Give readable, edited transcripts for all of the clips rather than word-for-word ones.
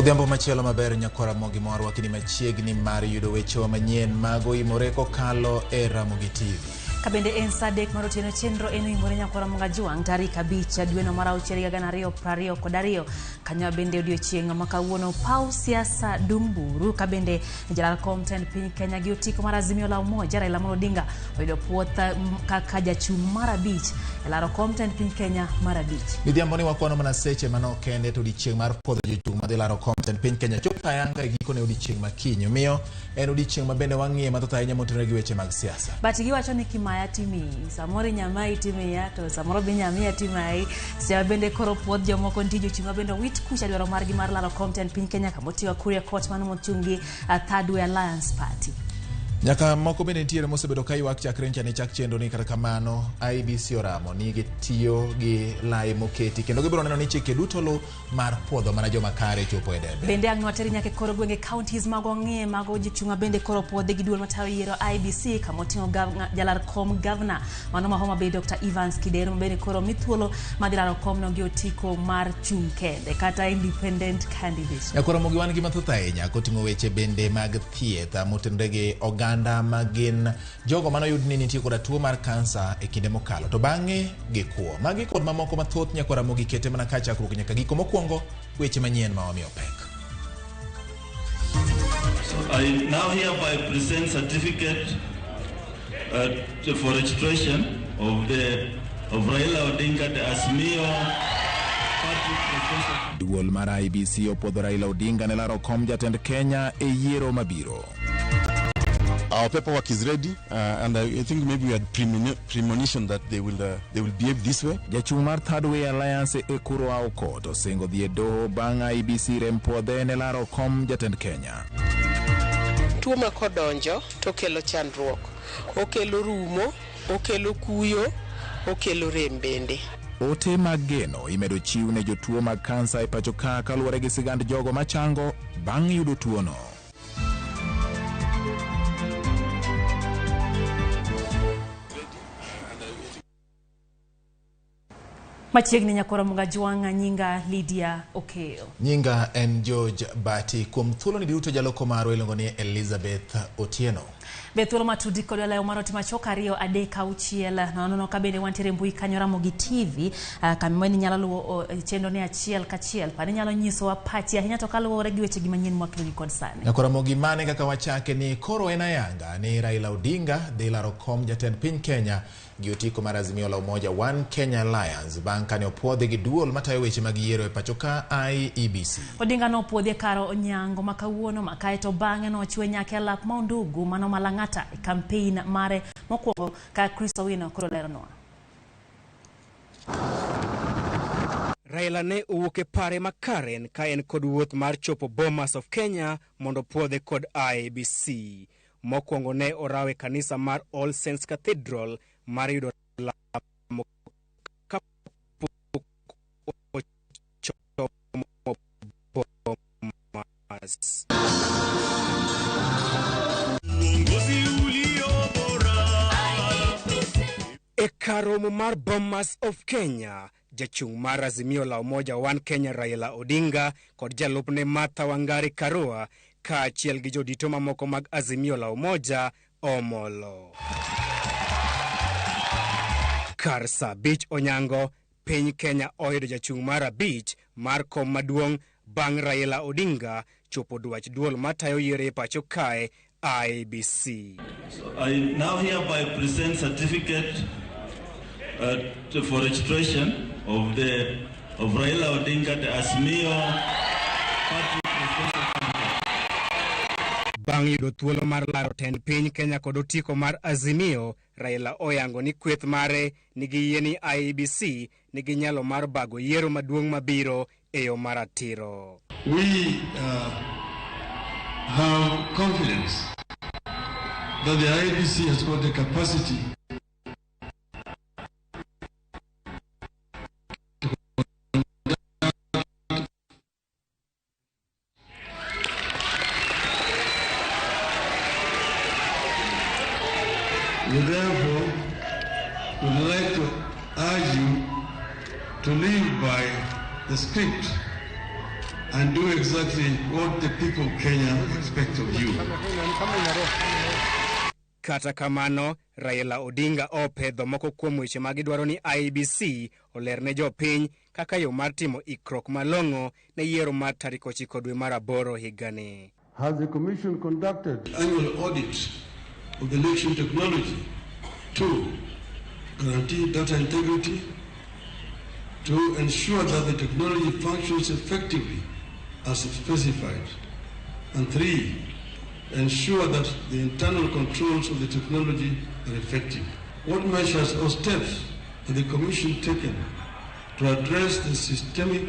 Odhiambo machielo maber nyakwara Ramogi mwarwaki ni machiegni mar yudo wechewa manyien mago imore kokalo e Ramogi TV. Kabende en saa 3 mar otieno chenro en oimore nyakwara Ramogi Ajwang' tarik 5 dweno mar 6 higa 2022 kanyo bende odiochieng' ma kawuono paw siasa Dumburu kabende jalal kom tend piny Kenya gi otiko mar Azimio la Umoja Raila Amolo Odinga oyudo puoth kaka jachung' mar 5 e laro kom tend piny Kenya mar 5. Midhiambo ni wakwano mana seche manok kende to odiochieng' mar puodho jochung' madhi laro kom tend piny Kenya chopo ayanga e gikone odiochieng' ma kiny. Omiyo en odiochieng' ma bende wang'iye mathoth ahinya motenore gi weche mag siasa. But giwacho ni kimaya timiyi, samoro inyamayi timiya to samoro be inyamiya timayi. Seche bende koro puodh jomoko nitie jochung' ma bende owit kucha dwaro margi mar laro kom tend piny Kenya kamoting'o Kuria Court mano mochung' gi Third Way Alliance Party. Nyaka moko bende nitiere mosebedo ka ywak chakre ncha ne chak chenro ni kata kamano IEBC oramo ni gitiyo gi lai moketi kendo gibiro neno ni chike duto lu mar puodho mana joma kare chopo e debe. Bende ang' nwateri nyaka e kor gwenge counties mago ng'e mago jochung' bende koro puodhi gi duol matayo yiero IEBC kamoting'o jalar kom gavana mano ma Homa Bay Dr. Evans Kidero bende koro mi thuolo madhi laro komno gi otiko mar chung' kende kata independent candidate. Nyakwara Ramogi wan gi mathoth ahinya koting'o weche bende mag thieth motenore gi oganda ma gin jogo manoyud ni nitie koda tuo mar kansa e kinde mokalo to bang'e gikwo. Magi kod mamoko mathoth nyakwara Ramogi kete mana ka chakruok nyaka giko. Mokwongo weche manyien ma wamiyo pek. So I now hereby present certificate for registration of Raila Odinga the Azimio Party Presidential. Duol mar IEBC opuodho Raila Odinga ne laro kom jatend Kenya e yiero mabiro. Our paperwork is ready, and I think maybe we had premonition that they will behave this way. Jachung' mar Third Way Alliance e Kuro Aukot osingo dhi e doho bang' IEBC rem puodhe ne laro kom jatend Kenya. Tuo ma kodonjo to kelo chandruok, okelo rumo, okelo kuyo, okelo rem bende. Ote mag geno imedo chiw ne jotuo mag kansa e pacho ka kaluwore gi sigand jogo machango bang' yudo tuono. Machiegni nyakwara Ramogi Ajwang' nyinga Lydia Okeyo. Nyinga en George Bati. Kuom thuolo ni duto jaloko marwa iluongo ni Elizabeth Otieno. Be thuolo matudi kod layo mar ot machuok 2 3 6 nono ka bende wantiere mbui kanyo Ramogi TV kama inyalo luwo chenro ni achiel kachiel pani nyalo nyisowa pachi ahinya to kaluwore gi weche gi manyien mwakelo kod sani. Nyakwara Ramogi mane kaka wachake ni koro en ayanga ni Raila Odinga dhi laro kom jatend piny Kenya gi otiko mar Azimio la Umoja One Kenya Alliance bang' kane opuodhi gi duol matayo weche mag yiero e pacho ka IEBC. Odinga nopuodhi e kar Onyango ma kawuono ma kaeto bang'e nochwe nyaka e lap ma Undugu mano ma Lang'ata e campaign mare mokwongo ka Chris Owino koro leronwa. Raila ne owuok e pare ma Karen ka en kod wuoth mar chopo Bomas of Kenya mondo puodhe kod IEBC. Mokwongo ne orawe kanisa mar All Saints Cathedral mar yudo lamo kapok ochomo Bomas. E kar romo mar Bomas of Kenya, jachung' mar Azimio la Umoja One Kenya Raila Odinga kod jalupne Martha Wangari Karua kaachiel gi jodito mamoko mag Azimio la Umoja omolo. Kar saa 5 onyango, piny Kenya oyudo jachung' mar 5 mar kom maduong' bang' Raila Odinga chopo dwach duol matayo yiero e pacho kae IEBC. So I now hereby present certificate for registration of Raila Odinga the Azimio Party Presidential Candidate. Bang' yudo thuolo mar laro tend piny Kenya kod otiko mar Azimio, Raila oyango ni kweth mare nigi yie ni IEBC nigi nyalo mar bago yiero maduong' mabiro e yo maratiro. We have confidence that the IEBC has got the capacity to conduct. We therefore would like to urge you to live by the script And do exactly what the people of Kenya expect of you. Kata kamano, Raila Odinga opedho moko kuom weche ma gidwaro ni IEBC oler ne jopiny kaka yo mar timo ikruok malong'o ne yiero mar tarik 9 dwe mar 8 higani. Has the Commission conducted annual audit of the election technology to guarantee data integrity, to ensure that the technology functions effectively as specified, and 3, ensure that the internal controls of the technology are effective? What measures or steps has the Commission taken to address the systemic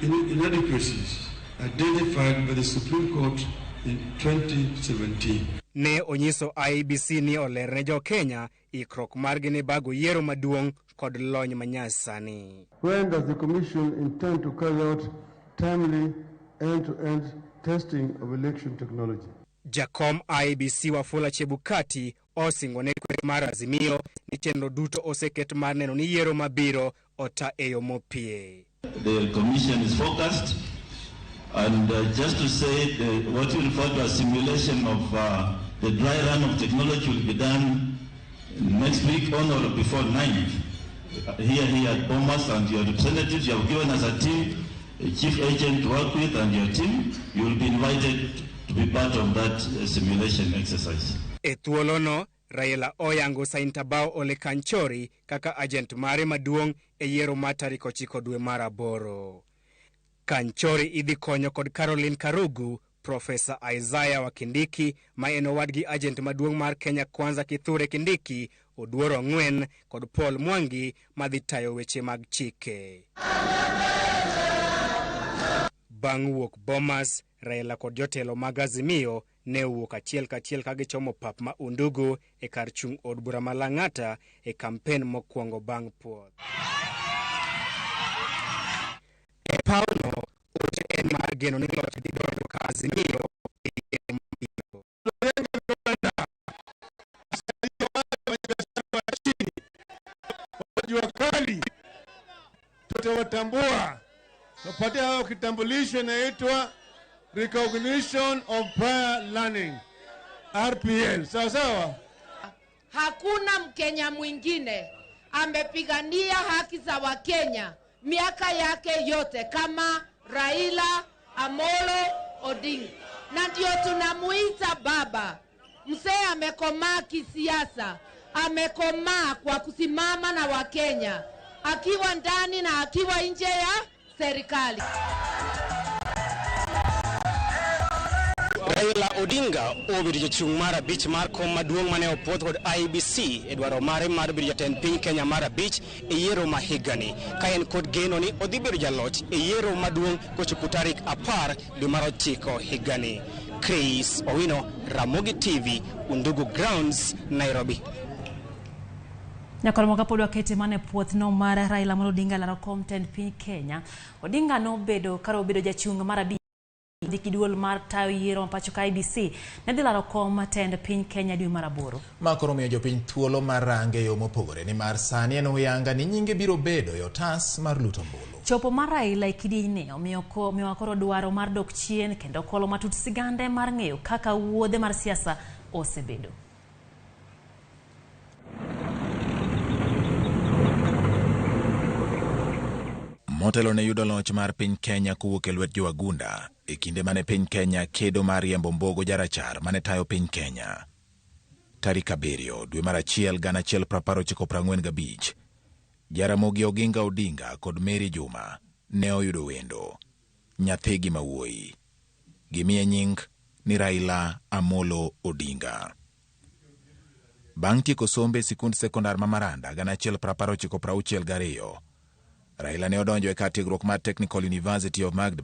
inadequacies identified by the Supreme Court in 2017? Ne onyiso IEBC ni oler ne jo-Kenya ikruok margi ne bago yiero maduong' kod lony manyasani. When does the Commission intend to carry out timely end-to-end testing of election technology? Jakom IEBC Wafula Chebukati osingo ne kweth mar Azimio ni chenro duto oseket mar neno ni yiero mabiro ota e yo mopie. The Commission is focused, and just to say what you refer to as simulation of the dry run of technology will be done next week on or before 9th. Here at Bomas, and your representatives, you have given us a team, a chief agent to work with and your team. You will be invited to be part of that simulation exercise. E thuolono, Raila oyango Saintabao Ole Kanchori kaka agent mare maduong' e yiero mar tarik 9 dwe mar 8. Kanchori idhi konyo kod Caroline Karugu, Professor Isaiah Wakindiki ma en owadgi agent maduong' mar Kenya Kwanza Kithure Kindiki, Oduor Ong'wen kod Paul Mwangi madhi tayo weche mag chike. Bang' wuok Bomas, Raila kod jotelo mag Azimio ne owuok achiel kachiel ka gichomo pap ma Undugu e kar chung' od bura ma Lang'ata e kampen mokwongo bang' puoth. E pawno, ote en mar geno ni loch dhi donjo ka Azimio e yiero mabiro. Jua kali tutawatambua, tupatie hao kitambulisho inaitwa Recognition of Prior Learning, RPL. Sawa sawa. Hakuna Mkenya mwingine amepigania haki za Wakenya miaka yake yote kama Raila Amolo Odinga, na ndio tunamuita baba. Mzee amekomaa kisiasa, amekomaa kwa kusimama na Wakenya akiwa ndani na akiwa nje ya serikali. Raila Odinga obedo jachung' mar 5 mar kom maduong' mane opuodh kod IEBC e dwaro mare mar bedo jatend piny Kenya mar 5 e yiero ma higani, ka en kod geno ni odhi bedo jaloch e yiero maduong' kochopo tarik 10 dwe mar 9 higani. Chris Owino, Ramogi TV, Undugu Grounds, Nairobi. Nyakoro kapod wakete mane puoth no mar Raila Amolo Odinga laro kom tend piny Kenya. Odinga nobedo kar obedo jachung' mar 5 dhi duol mar tayo yiero ma pacho ka IEBC ne dhi laro kom tend piny Kenya dwe mar 8. Ma koro miyo jopiny thuolo mar range e yo mopogore nimar sani en oyanga ni nyinge biro bedo e otas mar luto ombulu. Chopo mar Raila e kidieny omiyo koro dwaro mar dok chien kendo kolo matut sigande mar ng'eyo kaka wuodhe mar siasa osebedo. Motelo ne yudo loch mar piny Kenya kowuok e lwet jowagunda e kinde mane piny Kenya kedo mar riembo Mbogo jarachar mane tayo piny Kenya. Tarik 7 dwe mar 1 1945 Jaramogi Oginga Odinga kod Mary Juma ne oyudo wendo nyathigi mawuoyi. Gimiye nying ni Raila Amolo Odinga. Bang' tieko sombe e sikund sekondar ma Maranda 1962, Raila ne odonjo e kar tiegruok mar Technical University of Magdeburg.